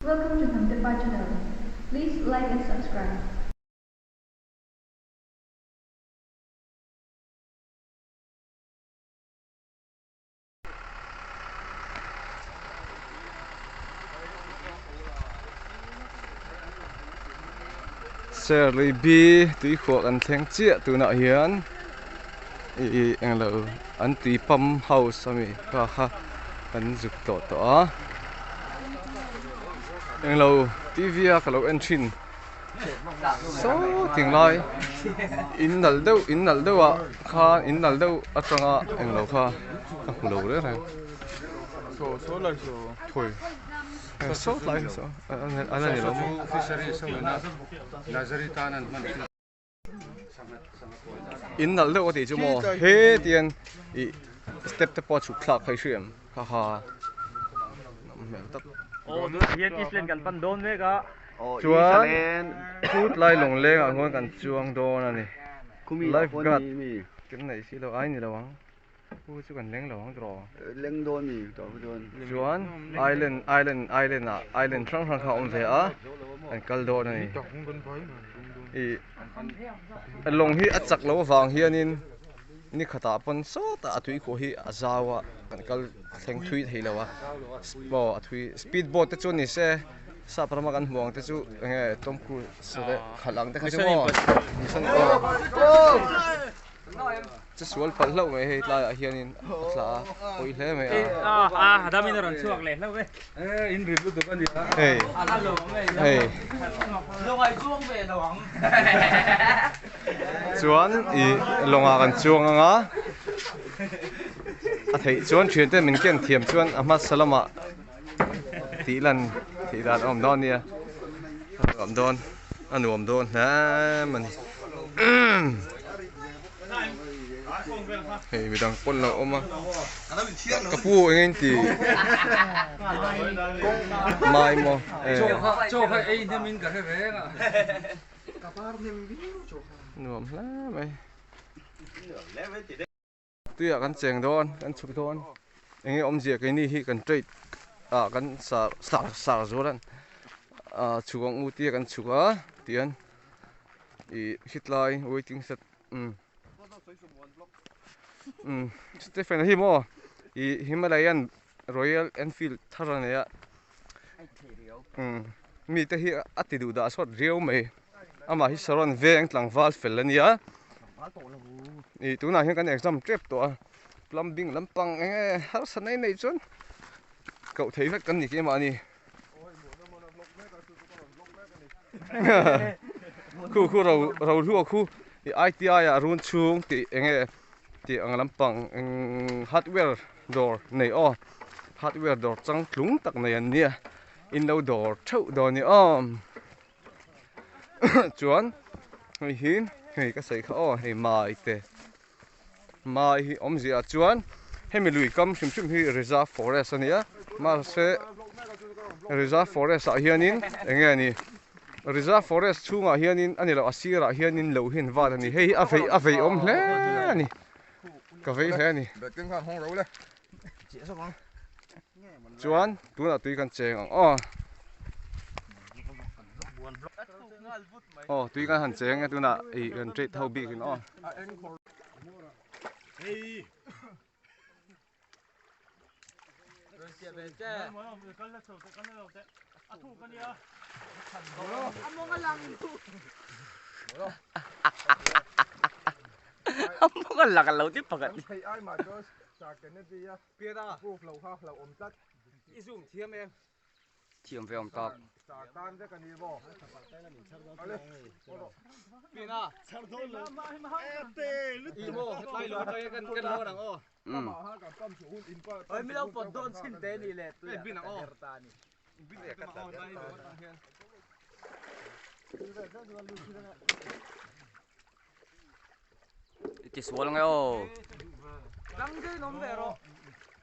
Welcome to Hnamtepa channel. Please like and subscribe. Serlui bi tuikhuah kan thleng chiah tunah hian ih englo an tui pump house ami kha kha kan zuk tawh tawh a englo T V a ka lo en thin saw tinglai in nalh deuh in nalh deuh ah khan in nalh deuh atanga englo kha ka hmu lo reng reng thawi saw tlai saw a la ni lo maw. In nalh deuh a tih chu maw he tian ih step te pawh a chhuk thlak phei hriam ha ha nawm hmel tak. Aw tunah hian Eastland kan pan dawn mek a. Chuan phut lai lawng lengah khuan kan chuang dawn a ni. Life guard kan neih si lo ai ni lo ang. Pu chu kan leng lo ang tawh. Leng dawn mi tawh pu chuan. Chuan island island island ah island hrang hrang kha a awm ve a an kal dawn a ni. Ih lawng hi a chak loh avang hianin ni khatah pawn sawtah a tuikhuah hi a zau a kan kal thleng thui thei lo a aw a thui speed boat te chu ni se sap rama kan hmuh ang te chu eng nge Tom Cruise leh khalh ang te kha chu maw mission aw. Che sual palh hlauh mai hei tlaiah hianin a tla a pawi hle mai a. A damin a rawn chhuak leh hlauh e. In rit lutuk a nia. Hei hei. Chuan i lawngah kan chuang ang a a theih chuan thiante min ken thiam chuan a hmasa lamah tih lan theih dan a awm dawn a nia a nuam dawn a nuam dawn hle a ni. Hei midang pawn lo awm a ka pu eng in ti mai maw nuam hle mai tuiah kan cheng dawn kan chhuk dawn eng nge awmzia keini hi kan trade ah kan sar sar sar zual an ah chhuk ang u tia kan chhuk a tihian ih hitlai waiting shed umm umm Stephen a hi maw ih Himalayan Royal Enfield thar a nei a umm mite hi a ti duh dah sawt riau mai amah hi Saron veng tlangval fel a nia ih tunah hian kan exam tep tawh a plumbing lampang eng nge harsa nei nei chuan koh theih vek kan ni keimah a ni. Khu khu ro ro hlua khu i ITI ah run chhung tih eng nge tih ang lampang eng hardware dawr nei aw hardware dawr changtlung tak nei an nia in lo dawr theuh dawn ni aw chuan hei hi hei ka sawi kha aw hei mai te. Mai hi awmzia ah chuan hemi lui kam hrim hrim hi reserve forest a ni a mahse reserve forest ah hianin eng nge ni reserve forest chhungah hianin a ni loh a sirah hianin lo hi an vat a ni hei hi a vei a vei awm hle a ni ka vei hle a ni chuan tunah tui kan cheng ang aw. Aw tui kan han cheng e tunah ih kan trade ho bik in aw. Thiam ve awm tak. I ti sual ang e aw.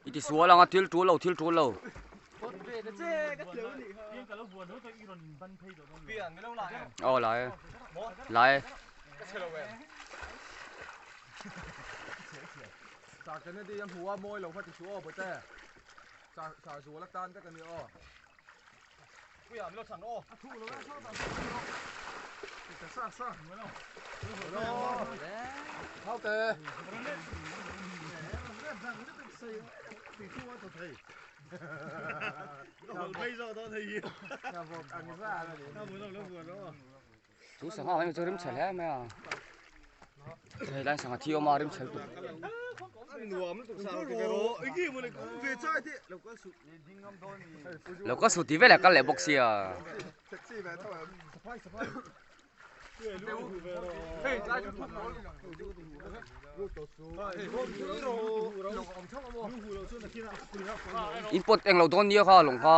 I ti sual ang a thil tul lo thil tul lo. Aw lai e lai e. Chu sangha mai chu rim chhe hle mai a. Hei lai sangha thi awm a rim chhe lutuk. Lo ka su ti vel a kal leh bawk sia. In pawt englo dawn nia kha lawng kha.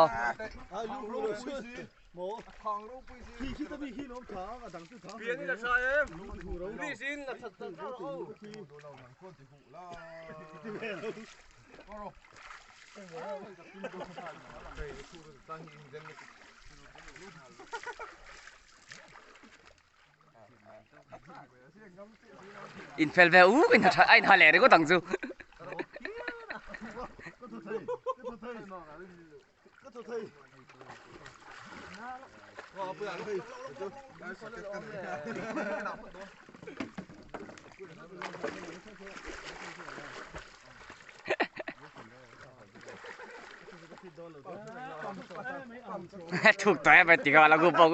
In fel ve u in tha ai ha le ringawt ang chu. Thuk toh em ti kha la gu bawk.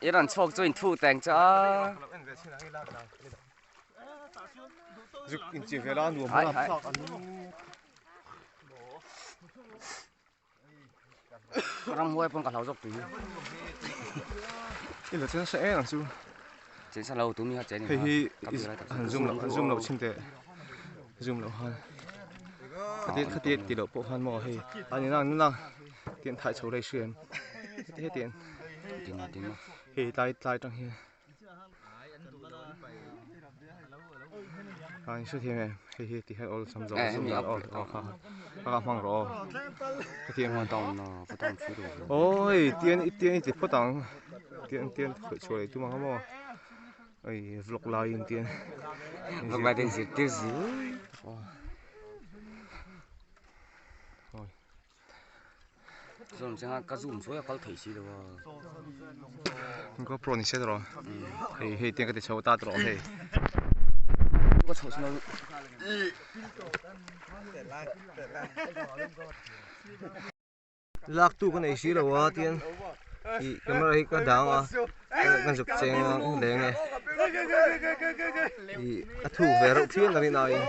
I rawn chhuak chu in thu teng chu a. Zuk in chi vela nuam Hai hai. Ramhuai pawn ka hlau zawk tui. I la chen sa em ang chu. Chen sa lo tumi ha chen Hei hi han zoom lo han zoom lo chhin teh. Zoom lo han. Khati khati ti lo pawh khan maw hei ani nang nang tian thai chho lei hriam. Heti hetian. Tin tin. Hei tlai tlai tang hian. A in hre thiam em hei hi ti hian awlsam zawk zoom dan aw aw kha kha kha hmang rawh aw ka ti em down na ka down chu ro oi tian i tian i ti phawt ang tian tian khawih chhuah leh tum ang maw oi vlog lai in tian vlog lai te zir tir zir oi Zoom changa ka zoom chuai a kal thei si lo a. GoPro ni se tawh hei hei tiang ka ti chho ta tawh hei. Ka chho snow. Lak tu ka nei si lo a tian i camera hi ka dang a kan zuk cheng a leng e i a thuk ve reuh phian a rin aiin.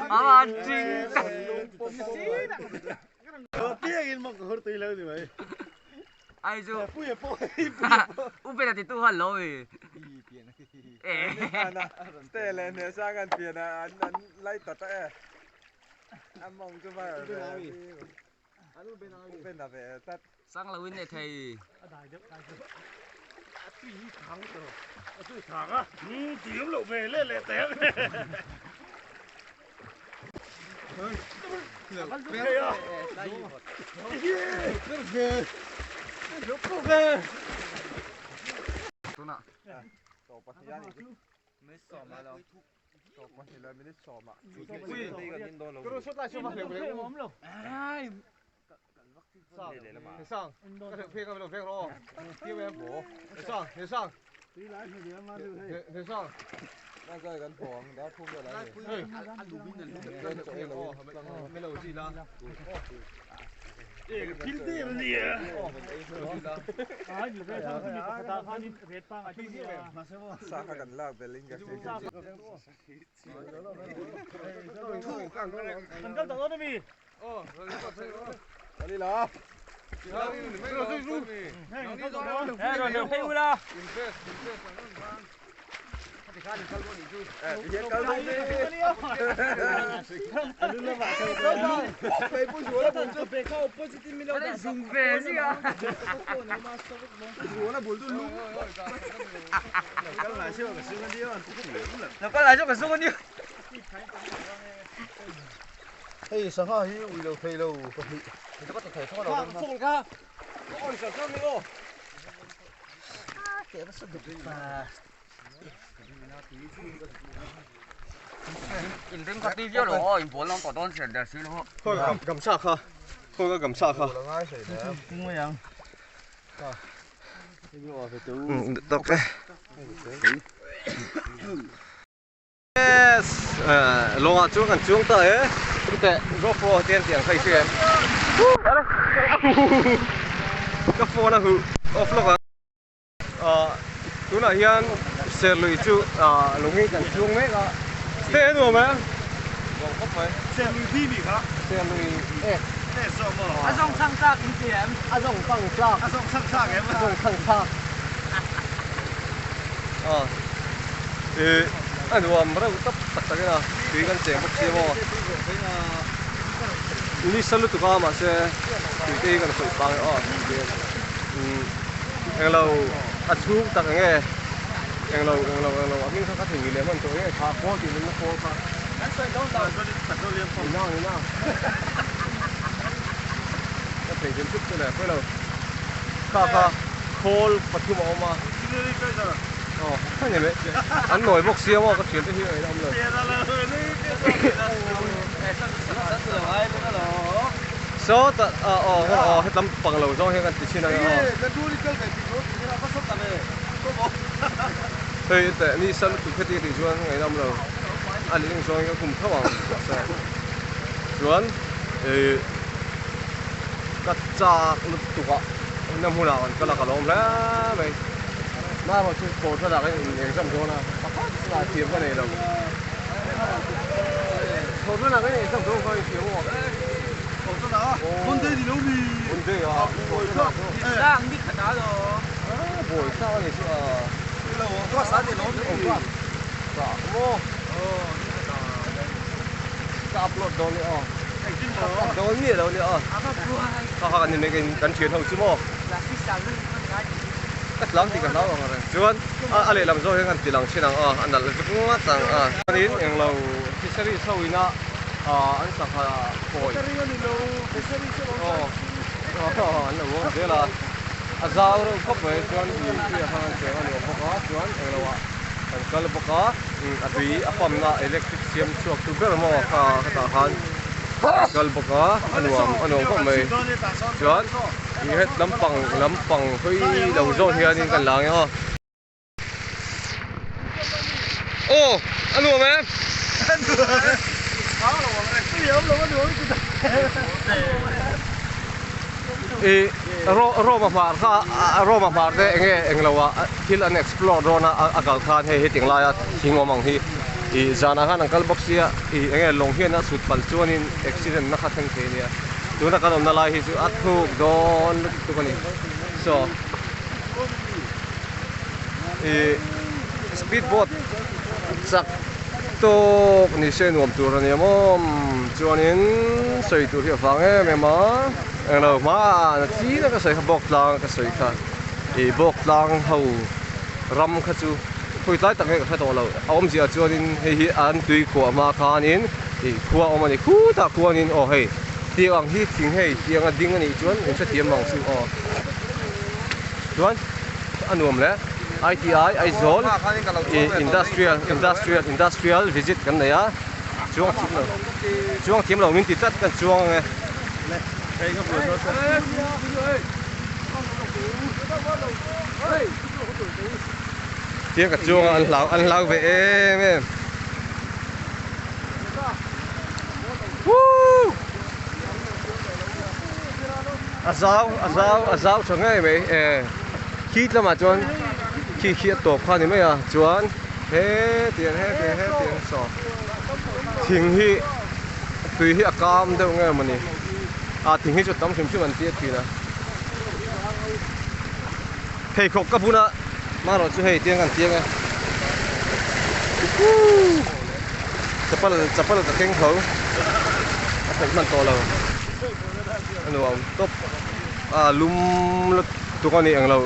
À chính. Ai chú. U bên là thì tu hẳn rồi. Tê lên nè sang ăn tiền à ăn ăn lấy tật ấy. Ăn mong cho vào. Bên là về tắt. Sang là win này thầy. Tuna. Hei sangha hi ui lo thei lo pahnih ka In ring kha ti viau lo aw in bawl lam tawh dawn hriat der si lo. Khawi ka gam sa kha khawi ka gam sa kha. Tawk e. Yes, lawngah chuan kan chuang ta e. Chuteh GoPro te an tih ang kha i hria em? Ka phone a huh off lawk ang. Tunah hian Serlui chu lungin kan chuang mek a. Stay a nuam em? Nuam khawp mai. Serlui bi mi kha. Serlui e. E zawk maw? A zawng chhang tlak in ti em? A zawng chhang tlak. A zawng chhang tlak em? A zawng chhang tlak. A nuam reuh tawp tak tak in a tui kan cheng bawk si maw. Ni sa lutuk a mahse tui te hi kan khawih pang e aw. Englo a chhung tak enge englo englo englo a hming kha ka thei leh hman tawh enge kha kawl tih nunna kawl kha ni na ni na ka thei zel tuk chu le pawi lo kha kha khawl pathum a awm a aw ni mai an nawi bawk sia maw ka thian te hi a awm lo. Saw ta ah aw aw helam pang lo zawng hian kan ti thin ang aw. Hei teh ni sa lutuk heti tih chuan ngaih nawm lo a leh eng zawng hi ka kum tho ang mahse chuan ih ka chak lutuk ah na hmunah kan kal a ka lawm hle mai mahse chu pawl thlalak in exam dawn a pakhat lah thiam ka nei lo. Chuan a lehlam zawk hian kan ti lang thin ang a, a nalh vek ngat ang a. Chuanin englo fisheries ho ina an sangha khawi aw an lo uang zel a, a zau reuh khawp mai chuan ui tui ah khan an cheng a nuam bawk a chuan englo ah kan kal bawk a a tui a pump na electric siam chhuak tu ber maw kha khatah khan kan kal bawk a a nuam a nuam khawp mai chuan. Ih het lampang lampang hawi lo zawn hianin kan la ang e aw. Aw a nuam em? Ih Roma hmar kha Roma hmar te enge englo ah thil an explore dawn a a kal khan hei heti ang laia thing awm ang hi ih zanah khan an kal bawk sia ih enge lawng hian a sut palh chuanin accident na kha thleng thei a nia. Tuna kan awmna lai hi chu a thuk dawn lutuk a ni. So, ih speed boat chak tawk ni se nuam tur a ni maw chuanin sawi tur hi a vang em em a englo hma chin a ka sawi kha bawk tlang ka sawi kha ih bawk tlang ho ram kha chu khawi tlai tak nge ka hre tawh lo a awmzia chuanin hei hi an tui khuah hma khanin Ih khua awm a ni khutah khuanin aw hei tiang ang hi thing hei tiang a ding a nih chuan in hrethiam ang chu aw chuan a nuam hle. ITI Aizawl Industrial Industrial Industrial visit kan nei a chuang thiam lo chuang thiam lo min ti tlat kan chuang ang e. Tia ka chuang a an hlau an hlau ve em em. Woo! A zau a zau a zau tha ngei mai e khi tlamah chuan khi khi a tawp kha a ni mai a chuan hetiang hetiang hetiang saw thing hi tui hi a kam deuh nge mawni ah thing hi chu tam hrim hrim an tia thin a pheikhawk ka bun a marawh chu hei tiang kan tiang e chapal chapal ka keng tho a theih hman tawh lo a nuam tawp a lum lutuk a ni englo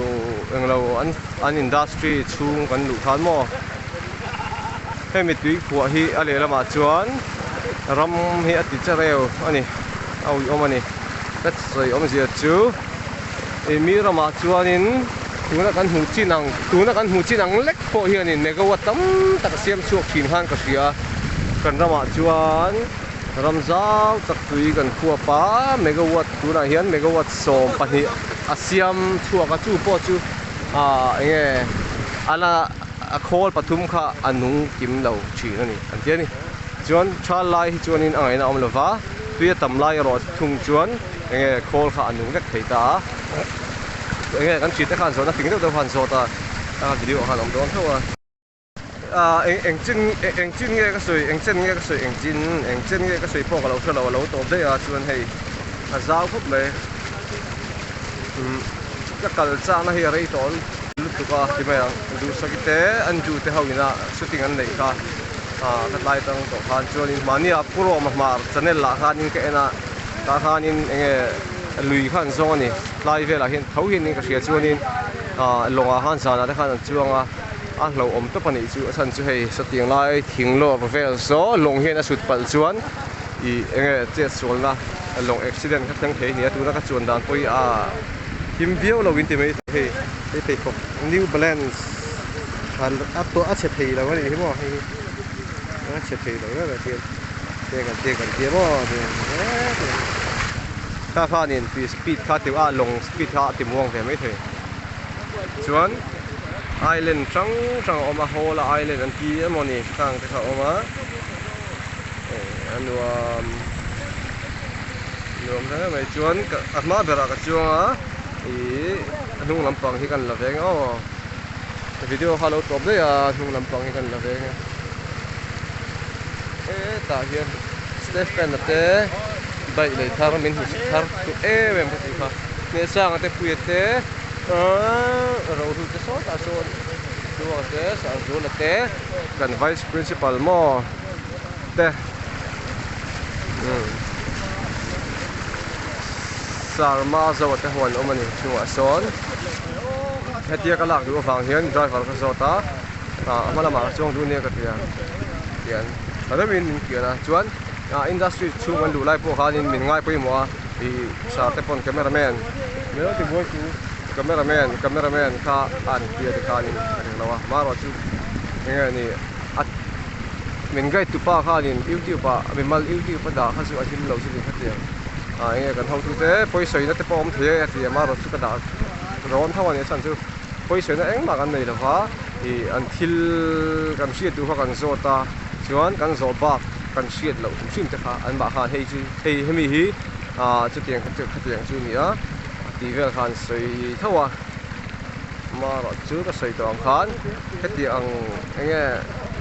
englo an an industry chhung kan luh khan maw hemi tui khuah hi a lehlamah chuan ram hi a ti chereu a ni a uiawm a ni ka sawi awmzia chu ih mi ramah chuanin tuna kan hmuh chin ang tuna kan hmuh chin ang lek pawh hianin megawatt tam tak a siam chhuak thin khan ka hria kan ramah chuan ram zau tak tui kan khuap a megawatt tunah hian megawatt 12 a siam chhuak a chu pawh chu ah eng nge a la a khawl pathum kha a nung kim lo thin a ni an ti a ni chuan thal lai hi chuanin a ngaihna a awm lova tui a tam lai erawh thung chuan eng nge khawl kha a nung vek thei ta a eng nge kan ṭhiante khan zawhna fing deuh deuh khan zawt a a video ah khan a awm dawn tho a ah eng eng chin eng chin nge ka sawi eng chen nge ka sawi eng chin eng chen nge ka sawi pawh ka lo hre lo a lo tawp daih a chuan hei a zau khawp mai umm ka kal chakna hi a rei tawh lutuk a ti mai ang duhsaki te Anju te ho ina shooting an neih kha ah ka tlai tang tawh khan chuanin mahni ah Pu Roma hmar channel ah khanin ka en a tah khanin eng nge lui kha an zawng a ni tlai velah hian tho hianin ka hria chuanin ah lawngah khan zanah te khan an chuang a a hlauhawm tawp a nih chu a chhan chu hei sawtiang lai thing lawk vel saw lawng hian a sut palh chuan ih eng nge chet sualna lawng accident kha thleng thei a ni a tuna ka chuan dan pawh hi a him viau lo in ti mai thei hei pheikhawk new balance a tawh a chhe thei lo a nih hi maw hei hi a chhe thei lo reng reng hian heng an tiang kan tia maw kha khanin tui speed kha ti a lawng speed kha a ti muang ve mai thei chuan island hrang hrang a awm a hall a island an ti emaw ni khang te kha a awm a a nuam nuam hle mai chuan a hma berah ka chuang a ih a hnung lampang hi kan la veng aw video kha a lo tawp daih a a hnung lampang hi kan la veng a hetah hian Stephen a te bike lei thar min hmu thar duh em em ka tih kha Hmehsanga te Puia te ahh Rohlu te sawtah sawn Tluanga te Sangzula te kan vice principal maw te umm Sarma zo te ho an awm a ni chungah sawn hetia ka lak duh avang hian driver ka zawt a ah a hma lamah ka chuang duh nia ka ti a tian tha deuhin min kian a chuan ah industry chhung an luh lai pawh khanin min ngai pawimawh a ih sir te pawn camera man camera man camera man kha an tia tikhanin a ring lo a marawh chu eng nge ni a min guide tu pa khanin youtube ah mimal youtube a dah kha chu a him lo chu ni khatiang ah eng nge kan hotu te pawisawi na te pawh a awm thei e a ti a marawh chu ka dah rawn tho a ni a chhan chu pawisawi na engmah kan nei lova ih an thil kan hriat duh kha kan zawt a chuan kan zawh bak kan hriat loh hrim hrim te kha an mah khan hei chu hei hemi hi ah chutiang khatiang chu a ni a tih vel khan sawi tho a. Marawh chu ka sawi tawh ang khan heti ang eng nge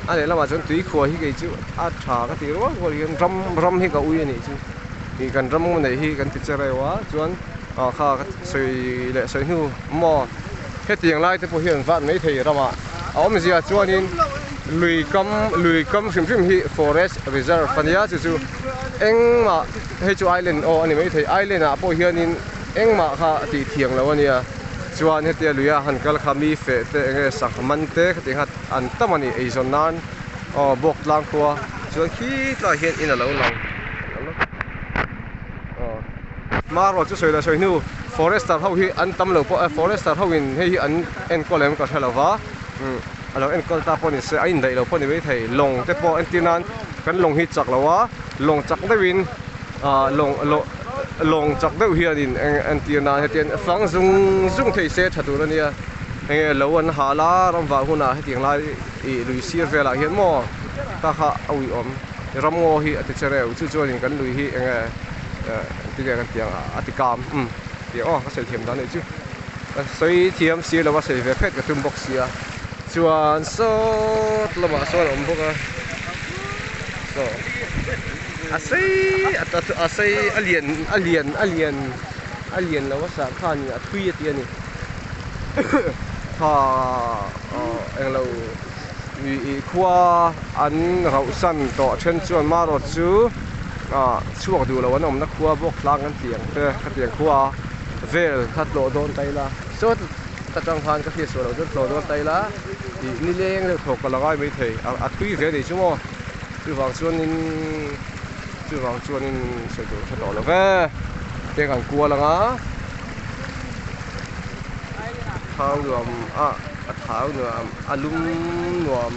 a lehlamah chuan tui khuah hi kei chu a tha ka tih rual rual hian ram ram hi ka ui a nih chu ih kan ram neih hi kan ti che reuh a chuan ah kha ka sawi leh sawi hnu maw hetiang lai te pawh hian vat mai thei ramah a awmzia chuanin lui kam lui kam hrim hrim hi forest reserve a nia chu chu engmah hei chu island aw a ni maithei island ah pawh hianin engmah kha a tih thiang lo a nia. Chuan hetia luia han kal kha mi feh te eng nge sangha man te khatiang kha an tam a ni eizawn nan aw bawk tlang khua chuan khi tlaiah hian in a lo lang aw. Marawh chu sawi leh sawi hnu forester ho hi an tam lo pawh forester ho in hei hi an enkawl em ka hre lo va umm a lo enkawl ta pawh ni se a indaih lo pawh ni maithei lawng te pawh entir nan kan lawng hi chak lo a lawng chak deuh in ah lawng lawng lawng chak deuh hian in entir nan hetiang fang zung zung thei se tha tur a nia enge lo an hal a ramvah hunah hetiang lai ih lui sir velah hian maw ta kha a uiawm. Ramngaw hi a ti che reuh chu chuanin kan lui hi enge tige kan tih ang a ti kam umm tih aw ka sawi thiam dan anih chu ka sawi thiam si lo a sawi ve phet ka tum bawk sia chuan sawt lamah sawn a awm bawk a saw a sei a sei a lian a lian a lian a lian lo a sah khanin a thui a ti a ni kha englo. Ih khua an rauh san tawh then chuan marawt chu ah chhuak duh lo an awmna khua bawk tlang kan tih ang te ka tih ang khua vel kha tlawh dawn ta ila saw ta tang khan ka hriat suah loh chuan tlawh dawn ta ila ih nileng deuh thawk ka la ngai maithei a thui ve a nih chu maw chuvang chuanin chuvang chuanin sawi tur hre tawh lo ve te kan kual ang a thau nuam a a thau nuam. A lum nuam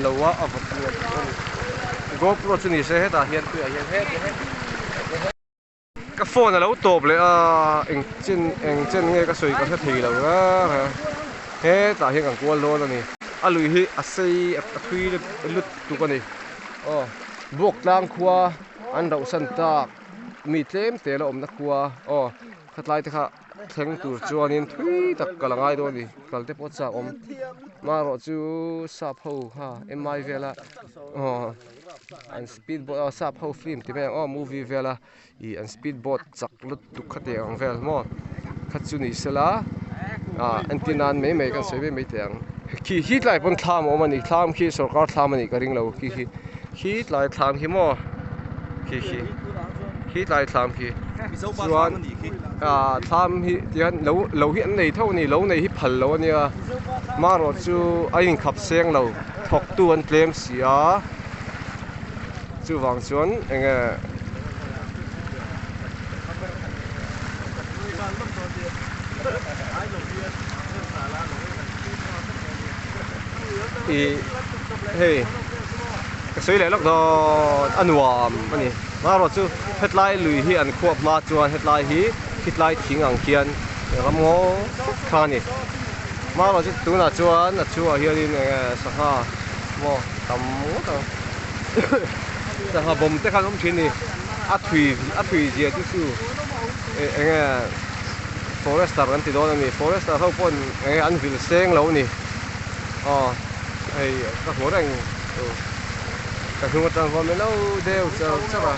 lo a a vawt nuam lo a ni GoPro chu ni se hetah hian tuiah hian heti heti ka phone a lo tawp leh a eng chen eng chen nge ka sawi ka hre thei lo reng a hetah hian kan kual dawn a ni a lui hi a sei a thui lutuk a ni aw buak tlang khua an rauh san tak mi tlem te la awmna khua aw khatlai te kha. Thleng tur chuanin thui tak kal a ngai dawn a ni kal te pawh chak awm marawh chu sap ho kha mi vela aw an speed boat aw sap ho film ti mai ang aw movie vela ih an speed boat chak lutuk kha tih ang vel maw kha chu ni sela ah entir nan mai mai kan sawi mai mai teh ang khi khi tlai pawn thlam a awm a ni thlam khi sorkar thlam a nih ka ring lo khi khi khi tlai thlam khi maw khi khi. Khi tlai thlam khi chuan ah thlam hi tihian lo lo hi an nei tho a ni lo nei hi phal lo a nia marawh chu a inkhap seng lo thawk tu an tlem si a chuvang chuan eng nge ih hei ka sawi leh lawk dawn a nuam a ni. Marawh chu hetlai lui hi an khuap hma chuan hetlai hi khitlai thing ang khian ram ngaw vek kha a ni. Marawh chu tunah chuan a chhuah hianin eng nge sangha maw tam ngawt ang sangha bawm te kha an awm thin a ni. A thui a thui zia chu chu eng nge forester kan ti dawn a ni. Forester ho pawhin eng nge an vil seng lo a ni. Aw hei ka hmu reng. Ka hnung atang huan mai lo deuh char char a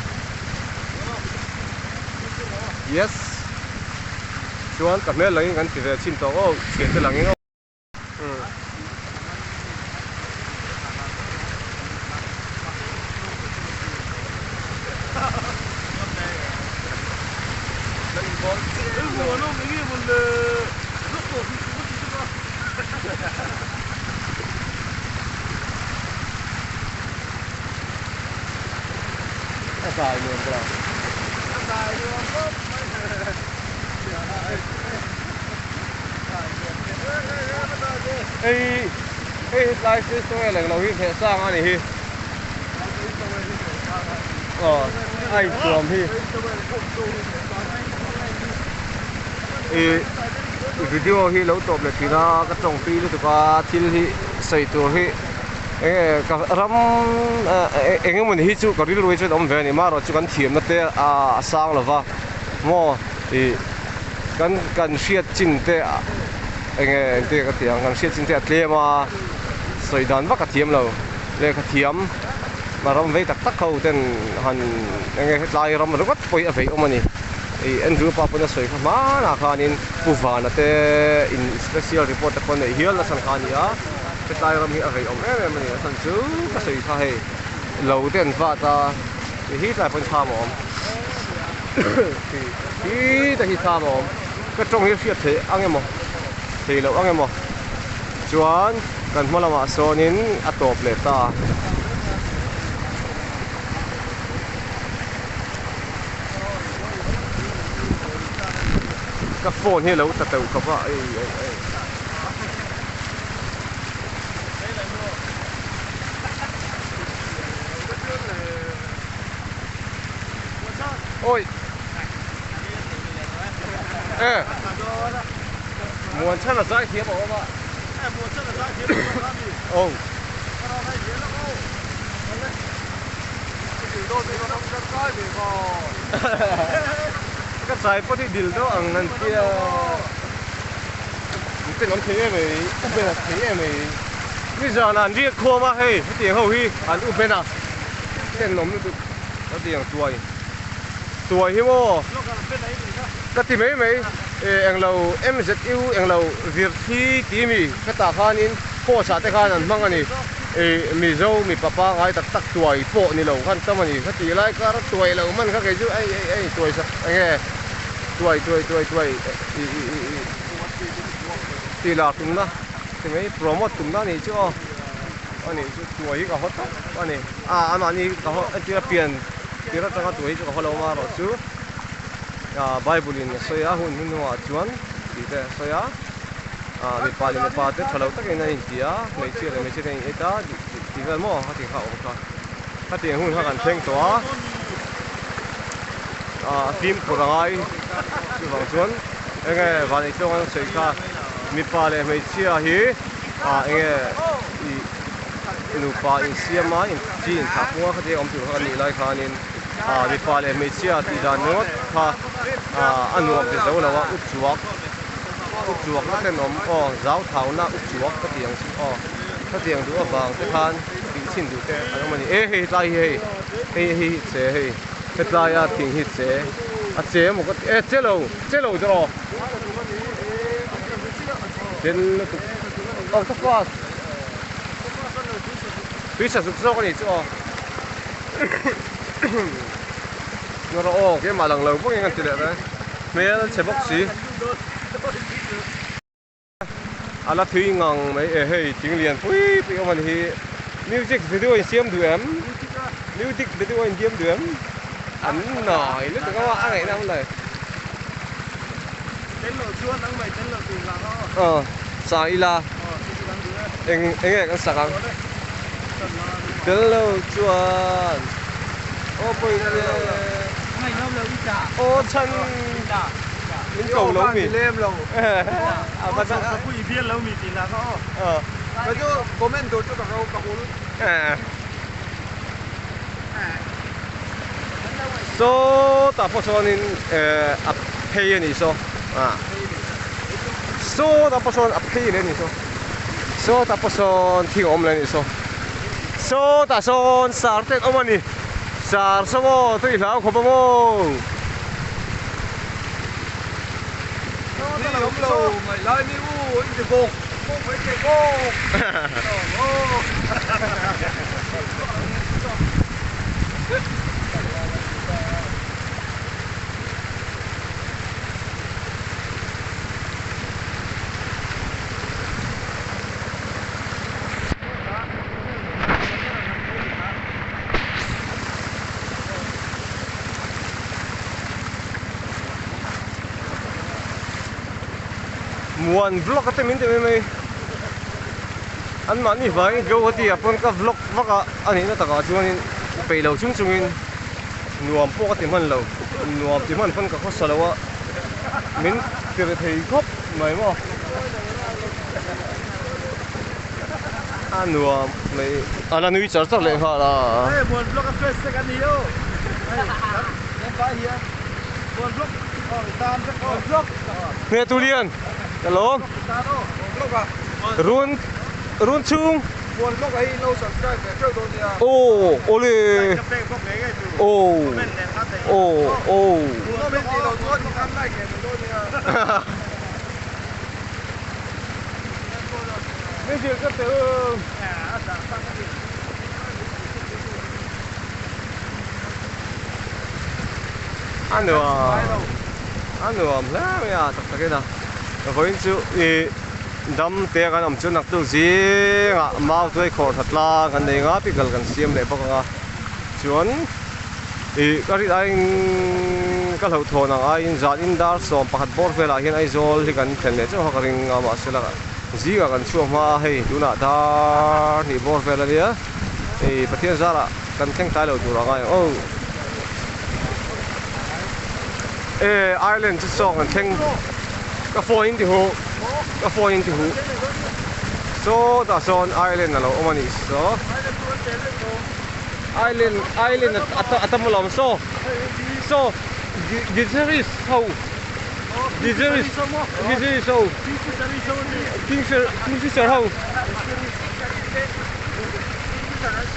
yes chuan ka hmel langin kan ti ve chhin tawh aw thian te langin aw umm. A zai nuam bawk ang. A zai nuam khawp mai. Hei hei hetlai fish sawi leng lo hi hneh sang a ni hi. Aw a intuam hi. Ih video hi lo tawp leh thin a ka tawng tui lutuk a thil hi sawi tur hi eng nge ka ram eng emawni hi chu ka rilru hi chuan a awm ve a ni marawh chu kan thiamna te a sang lo va maw ih kan kan hriat chin te eng nge engtin nge ka tih ang kan hriat chin te a tlem a sawi dan vak a thiam lo lehkha thiam a ram vei tak tak ho ten han eng nge hetlai ram ringawt pawh hi a vei awm a ni ih Andrew pa pawn a sawi kha hmanah khanin Pu Vana te in special report te pawh a neih hial nasa kha a ni a hetlai ram hi a vei awm em em a ni a chhan chu ka sawi kha hei lo te an vat a ti hi tlai pawn thlam a awm ti hi te hi thlam a awm ka tawng hi a hriat theih ang emaw thei loh ang emaw chuan kan hma lamah sawnin a tawp leh ta. Ka phone hi a lo ta teuh khawp a ei ei ei. Oi. E. Muan chhan a zai thiam a awm a. Oh. Ka chai pawh hi dil deuh ang an tia an ten awm thei em mai u ben a thei em mai nizan ah an riak khawm a hei hetiang ho hi an u ben a ten awm lutuk hetiang tuai tuai hi maw ka ti mai mai englo M_Z_U englo vir thi tih mi hetah khanin post ah te khan an hmang a ni. Ih Mizo mipa pangai tak tak tuai pawh ni lo khan tam a ni ka tih lai kar tuai lo man kha kei chu ei ei ei tuai sak eng nge tuai tuai tuai tuai ih ih ih ih tih lar tumna ti mai promote tumna a nih chu aw a nih chu tuai hi ka haw tawp a ni a amahni ka haw entir a pian tir atanga tuai hi chu ka haw lo amaherawh chu ah bible in a sawi a hun hnuhnungah chuan tih te a sawi a. Ah mipa leh mipa te tha lo takin an inti a, hmeichhia leh hmeichhia te an in-eit a tih vel maw a tih kha a awm kha. Khatiang hun kha kan thleng tawh a, ah fimkhur a ngai chuvang chuan eng nge vaneitlawng an sawi kha mipa leh hmeichhia hi ah eng nge ih nupa insiam a chi inthlah pung a khatiang awm tur kha kan nih lai khanin ah mipa leh hmeichhia tih dan ringawt kha ah a nuam ti zo lo a up chuak. Up chuak na tenawm aw zau thau na up chuak ka ti ang chu aw hetiang duh avang te khan tih chhin duh te an awm a ni e hei tlai hi hei hei hei hi che hei hetlai a thing hi che a che emaw ka ti e che lo che lo chu aw den lutuk aw ka fast tui sa zuk zawk a ni chu aw rawh aw keimah lang lo bawk in kan ti leh ta. Hmel chhe bawk si. A la thui ngang mai e hei thing lian pui pui awm a ni hi. Music video in siam duh em? Music video in siam duh em? An nai lutuk a a ngaihna awm lo. Aw sa ila eng eng nge kan sak ang tel lo chuan aw pawi te aw chhan min ko lo mi a va chhan saw tah pawh chuanin a phei a nih saw ah saw tah pawh sawn a phei leh a nih saw saw tah pawh sawn thing a awm leh a nih saw saw tah sawn sar te an awm a ni sar saw maw tui hlau khawp a maw. Muan vlog ate min ti mai mai an mahni vangin Guwahati ah pawn ka vlog vak a a nihna takah chuanin peih lo chung chungin nuam pawh ka ti hman lo nuam ti hman pawn ka khawsa lo a min tir thei khawp mai maw a nuam mai a la nui char char leh nghal a. Hne tu lian ka lawm run run chhung aw awle aw aw aw A nuam a nuam hle mai a tak takin a vawiin chu ih dam te kan awm chu naktuk zingah mau tuai khawr tha tlang kan nei nga pickle kan siam leh bawk ang a chuan ih ka rin aiin. ka hlauhthawn ang aiin zanin dar 11 bawr velah hian Aizawl hi kan thlen leh chauh a ka ring a mahse la zingah kan chhuak hma a hei tunah dar hnih bawr vel a nia hei Pathian zarah kan thleng tlai lo tur a ngai ang aw. E Ireland chu saw kan thleng ka phone in ti huh ka phone in ti huh sawtah sawn Ireland a lo awm a nih saw Ireland Ireland a tam alawm saw saw Dizzeris ho Dizzeris Dizzeris ho Kingfisher ho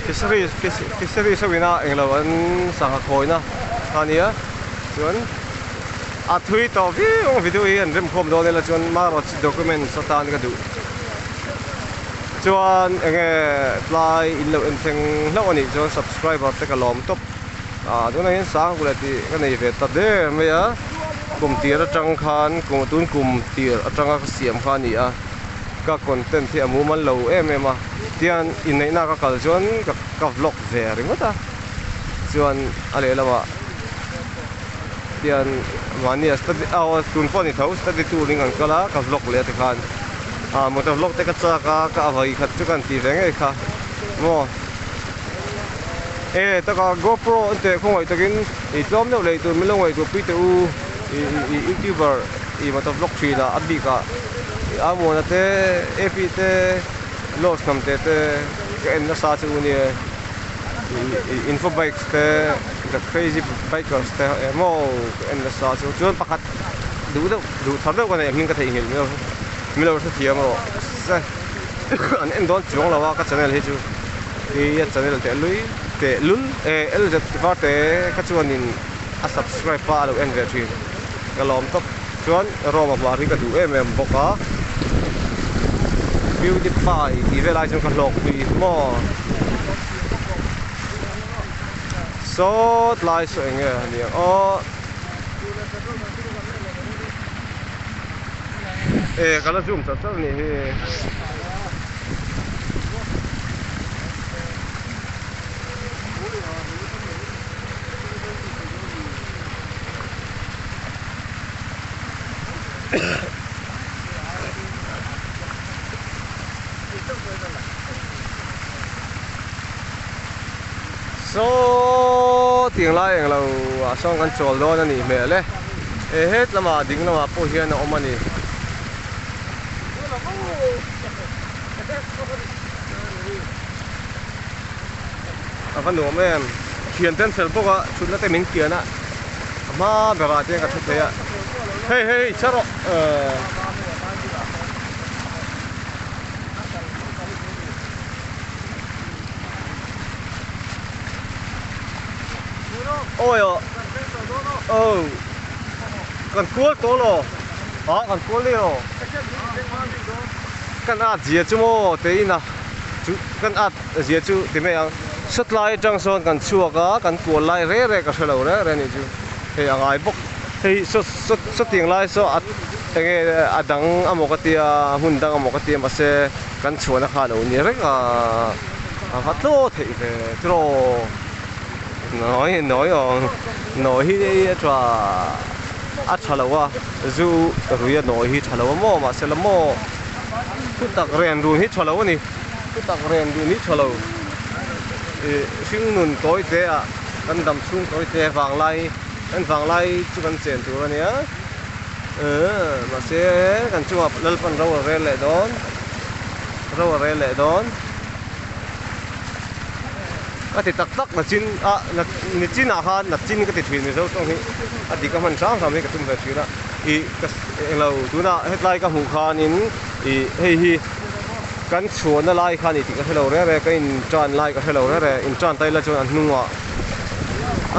Fisheries fisheries ho ina englo an sangha khawina kha ania chuan a thui tawh viau ang video hi an remkhawm dawn ila chuan marawh chu documents atan ka duh chuan enge tlai in lo en thleng hlauh anih chuan subscriber te ka lawm tawp ah tunah hian sangkula tih ka nei ve ta der mai a kum tir atang khan kum tun kum tir atanga ka siam kha a ni a. Ka content hi a mumal lo em em a, tian inneihna ka kal chuan ka vlog ve ringawt a, chuan a lehlamah tian mahni a study aw tun pawh a ni tho study tour in kan kal a ka vlog leh a tikhan ah motor vlog te ka chak a ka avai khat chu kan ti ve ngei kha maw e taka GoPro an teh khawngaih takin ih tlawm deuh leh tur min lo ngaihtuah pui teh u ih ih youtuber ih motor vlog thin ah a bik ah. Amuana te Epi te Lost hnam te te ka en nasa chu nia Info bikes te The crazy bikers te emaw ka en nasa chu chuan pakhat duh deuh duh thar deuh ka nei a hming ka theihnghilh miau min lo hrethiam rawh se an en dawn chuang lo a ka channel hi chu i a channel teh lui teh lul e LZ varte kha chuanin a subscribe a a lo en ve thin ka lawm tawp. Chuan Roma hmar hi ka duh em em bawk a, PewDiePie tih vel ai chuan ka hlawk pui maw. Saw tlai saw eng nge a nia aw. E ka la zoom char char a nih hi. Saw tiang lai eng lo ah sawn kan chawl dawn a nih hmel e he het lamah ding lamah pawh hian a awm a ni. A va nuam em thian ten fel bawk a thutna te min kian a. A hma berah te hian ka thu thei a hei hei chhe rawh ehh awi aw oh kan kual tawh lo ah kan kual daih lo kan at zia chu maw teiin a chu kan at zia chu ti mai ang. Satlai atang sawn kan chhuak a, kan kual lai reng reng ka hre lo reng reng a nih chu. Hei a ngai bawk. Hei saw saw sawtiang lai saw a enge a dang amaw ka tia hmun dang amaw ka tia mahse kan chhuahna kha a lo ni reng a, a va tlaw theih ve tiraw. Nawi nawi aw nawi hi a tha a tha lo a, zu rui a nawi hi tha lo a maw mahse la maw thutak ren run hi tha lo a ni. Thutak ren duh ni tha lo ih hringnun tawi te ah kan dam chhung tawi te vanglai kan vanglai chu kan chen tur a nia ehh mahse kan chungah Lalpan ro a rel leh dawn ro a rel leh dawn ka ti tak tak nachin ah nichin ah khan nachin ka ti thin mizo tawng hi a dik a hman hrang hrang hi ka tum ve thin a ih ka englo tunah hetlai ka hmuh khanin ih hei hi. Kan chhuahna lai kha a ni tih ka hre lo reng reng, ka intan lai ka hre lo reng reng, intan ta ila chuan a hnungah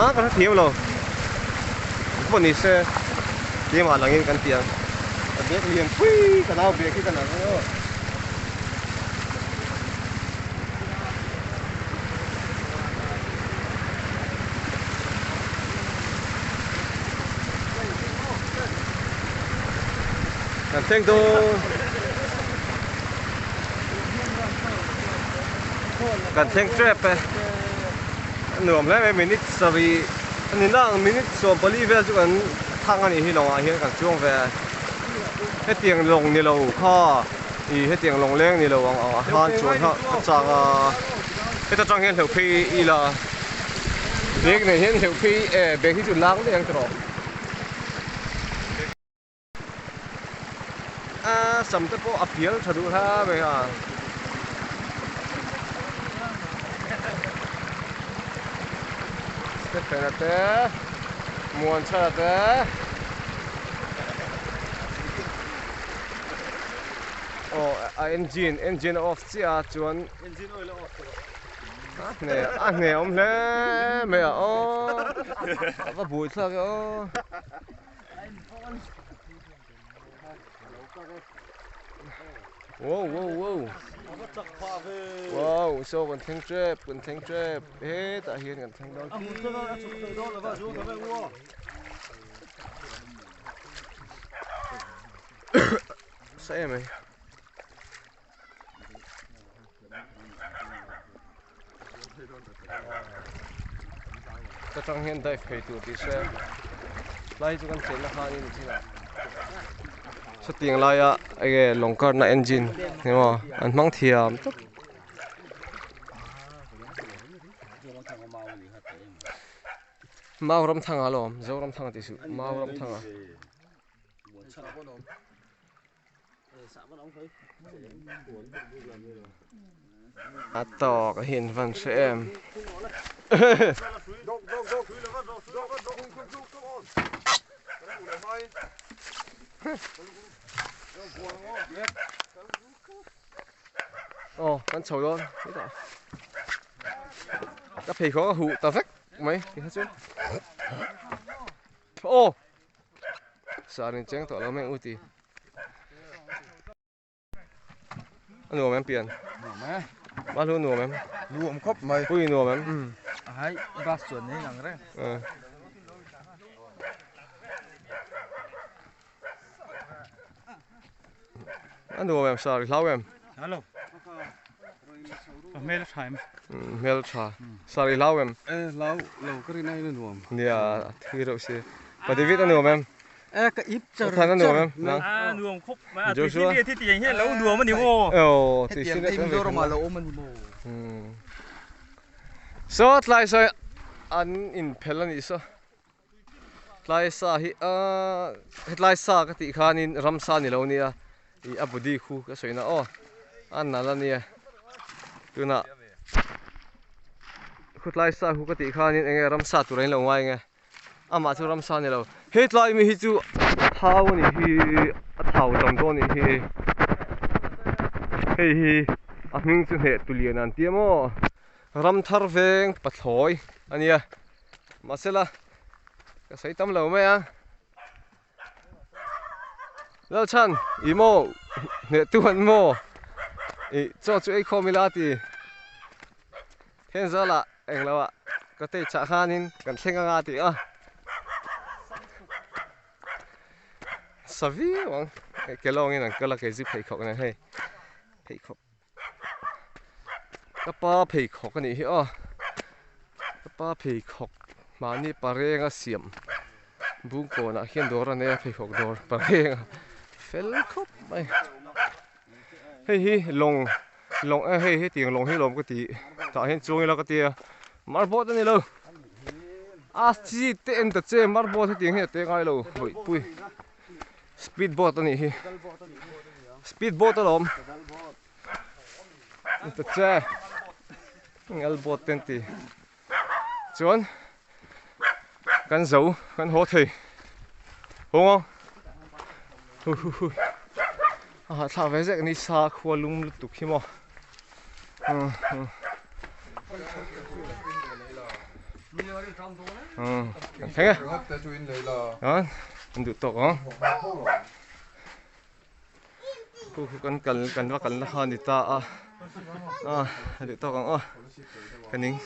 ah ka hrethiam lo pawh ni se keimah langin kan ti ang ka bag lian pui ka nau bag hi ka nalh ang aw. Kan thleng dawn. Kan thleng tep e. A nuam hle mai minute sarih. Ani nang minute 14 vel chu kan thang ani hi lawngah hian kan chuang ve hetiang lawng ni lo kha i hetiang lawng leng ni lo ang ang ah khan chuan kha ka chang a heta tang hian hleuh phei ila bag nei hian hleuh phei e bag hi chu lang daih ang tawh a sam te pawh a pial tha duh hla mai a. Stephen-a te Muanchhara te aw a engine engine a off chiah a chuan engine oil a off tawh a hne a hne awm hle mai a aw a va bui thlak e aw. Wow wow wow Wow so kan thleng trep kan thleng trep hetah hian kan thleng dawn Sa em ai Ka tang hian dive phei tur tih se lai chu kan chenna khanin chinah sawtiang laia enge lawng karna engine emaw an hmang thiam tlat. Mauramthanga alawm Zoramthanga tih suh Mauramthanga. A tawk a hian van hre em. Aw kan chho dawn hetah ka pheikhawk a huh ta vek mai tikha chuan aw. Sar in cheng tawh lo mai u ti. A nuam em pian? Nuam e. Ma hlu nuam em? Nuam khawp mai. Pui nuam em? Ai, bus chuan nei lang reng. A nuam em sar, i hlau em? Hlau lo. Ka hmel a tha em? Hmel tha. Sar i hlau em? E hlau lo ka rin aiin a nuam. Nia, a thi reuh si. Pa David a nuam em? E ka ip char char. Than a nuam em? Nang? A nuam khawp mai. A tui sin thi tiang hian lo nuam a ni maw? Aw, tui sin Hetiang Mizoram ah lo awm a ni maw? Saw tlai sawi an inphel a nih saw. Tlai sa hi aaa hetlai sa ka tih khanin ramsa ni lo nia ih a body khu ka sawi na aw a nal a nia tunah khutlai sa khu ka tih khanin eng nge ramsa tur a in lo ngai nge amah chu ramsa ni lo hetlai mi hi chu thau a nih hi a thau tam dawn a nih hi hei hi a hming chu hneh tulian an tia maw ramthar veng pathlawi a nia. Mahsela ka sawi tam lo mai a Lalchhan i maw hneh tu an maw i chaw chu ei khawm ila ti then zala englo ah cottage ah khanin kan thleng anga ti a sa viau ang ke lawngin an kal a kei chu pheikhawk nen hei pheikhawk. Ka pa pheikhawk a nih hi aw ka pa pheikhawk mahni parenga siam bungkawnah hian dawr a nei a pheikhawk dawr parenga fel khawp mai hei hi lawng lawng e hei hetiang lawng hi lawm ka ti tah hian chuang ila ka tia marboard a ni lo a chi te en ta che marboard hetiang hi a te ngai lo bawihpui. Speed boat a nih hi speed boat alawm ta che ngal boat te an ti chuan kan zo kan haw thei haw ang hu hu hu a hahthlak ve zek ni sa khua lum lutuk hi maw Kan thleng e. An duh tawk ang. Khu khu kan kal kan va kalna kha a ni ta a. A duh tawk ang aw. Ka ning.